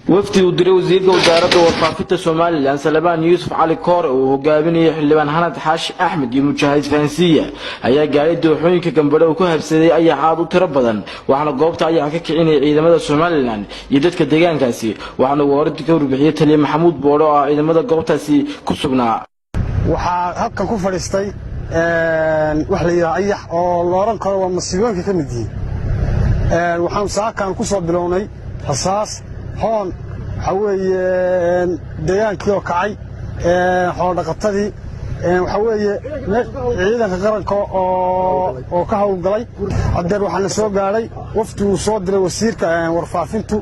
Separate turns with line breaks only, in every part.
Wafdi uu diray wasiirka wasaaradda warfaafinta Somaliland, Salebaan Yuusuf Cali Koore, uu hogaaminayay xildhibaan Hanad Xaashi Axmed iyo Mujaahid Fahansiya, ayaa gaadhay dooxooyinka Gambadhe uu ku habsaday ayax aad u tiro badan. Waxaana goobta ayaxa ka kicinaya ciidamada Somaliland iyo dadka deegaankaasi. Waxaana uu horinta ka warbixiyey taliye Maxamuud Boodho oo ah ciidamada goobtaasi ku sugnaa.
Waxaa halkan ku fadhiistay wax la yidhaha ayax oo la odhan karo waa masiibooyinka ka mid yihiin. Waxaanu saakan ku soo bilownay rasaas, hoon. Waxaa weeye deegaankii oo kacay, xoolodhaqatadii, waxaa weeye ciidanka qaranka oo ka howlgalay. Haddeer waxaana soo gaadhay waftiguu soo diray wasiirka warfaafintu,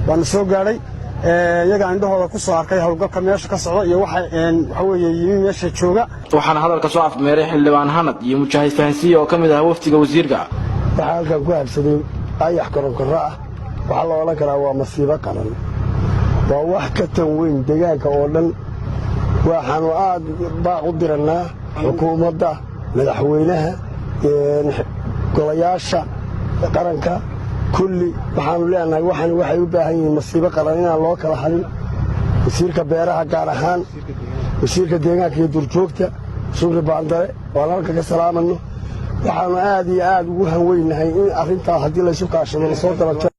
waana soo gaadhay. Iyagaa indhahooda ku soo arkay howlgalka meesha ka socda iyo waxa waxaa weeye yimi meesha jooga.
Waxaana hadalka soo afmeeray xildhibaan Hanad iyo Mujaahid Fahansiya oo ka mid ah wafdiga wasiirka.
Waxaa halkan ku habsaday ayax koronkorro ah. Waxaa la odhan karaa waa masiibo qaran, waa wax ka tan weyn deegaanka oo dhan. Waxaannu aad baaq u dirannaa xukuumadda, madaxweynaha, golayaasha qaranka kulli. Waxaannu leenahay waxan waxay u baahan yihiin masiibo qaran inaan loo kala halin. Wasiirka beeraha gaar ahaan, wasiirka deegaanka iyo duurjoogta Shukri Baandare, waan halka ka salaamanno. Waxaannu aad iyo aad ugu hanweynahay in arrintaas haddii laysu kaashado lasoo daba.